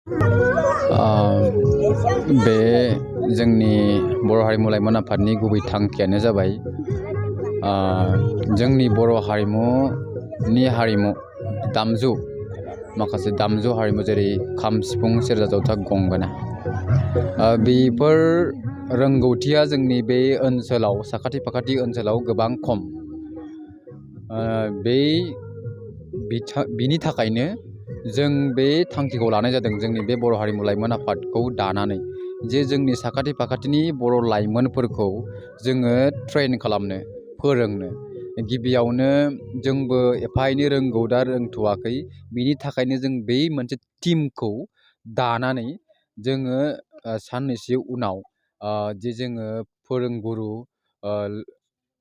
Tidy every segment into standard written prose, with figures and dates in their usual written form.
बे जोंनि बर' हारिमु लाइमोन आफादनि गुबै थांखियानो जाबाय जोंनि बर' हारिमु दामजु माखासे दामजु हारिमु जेरै खाम सिफुं सेरजा जथा गंगोना बेफोर रोंगौथिया जोंनि बे ओनसोलाव साखाथि फाखाथि ओनसोलाव गोबां खम। बिनि थाखायनो जों बे थांखिखौ लानाय जादों जोंनि बे बर' हारिमु लाइमोन आफादखौ दानानै जे जोंनि साखाथि फाखाथिनि बर' लाइमोनफोरखौ जोङो ट्रेन खालामनो फोरोंनो। गिबियावनो जोंबो एफा एनै रोंगौ दा रोंथ'वाखै, बिनि थाखायनो जों बै मोनसे टिमखौ दानानै जोङो साननैसो उनाव जे जोङो फोरोंगुरु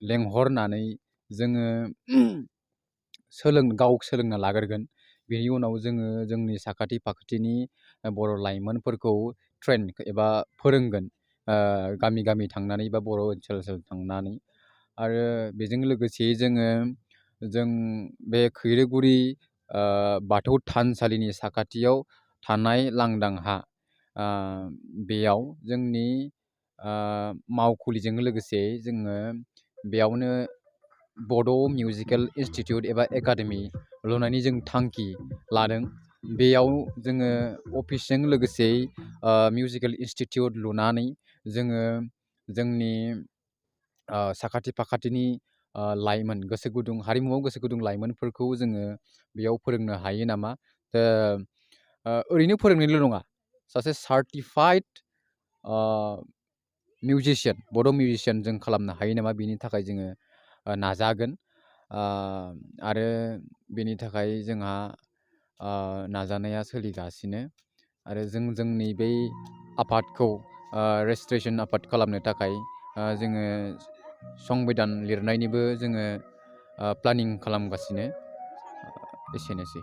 लेंहरनानै जोङो गाव सोलोंना लाग्रोगोन। बेनि उनाव जोङो जोंनि साखाथि फाखाथिनि बर' लाइमोनफोरखौ ट्रेन एबा फोरोंगोन गामि गामि थांनानै बा बर' ओनसोल थांनानै। आरो बेजों लोगोसे जों बे खैरोगुरि बाथौ थानसालिनि साखाथियाव थानाय लांदां हा बेयाव जोंनि मावखुलिजों लोगोसे जोङो बेयावनो बड' मिउजिकेल इन्सटिटिउट एबा एकाडेमि लुनायनि जों थांखि लादों। बेयाव जोङो अफिसजों लोगोसे मिउजिकेल इन्सटिटिउट लुनानै जोङो जोंनि साखाथि फाखाथिनि लाइमोन गोसो गुदुं हारिमुआव गोसो गुदुं लाइमोनफोरखौ जोङो बेयाव फोरोंनो हायो नामा। ओरैनो फोरोंनायल' नङा, सासे सार्टिफाइड मिउजिशियान बड' मिउजिशियान जों खालामनो हायो नामा, बिनि थाखाय जोङो नाजागोन। आरो बेनि थाखाय जोंहा नाजानाया सोलिगासिनो। आरो जोंनि बै आफादखौ रेजिस्ट्रेसन आफाद खालामनो थाखाय जोङो संबिधान लिरनायनिबो जोङो प्लानिं खालामगासिनो। एसेनोसै।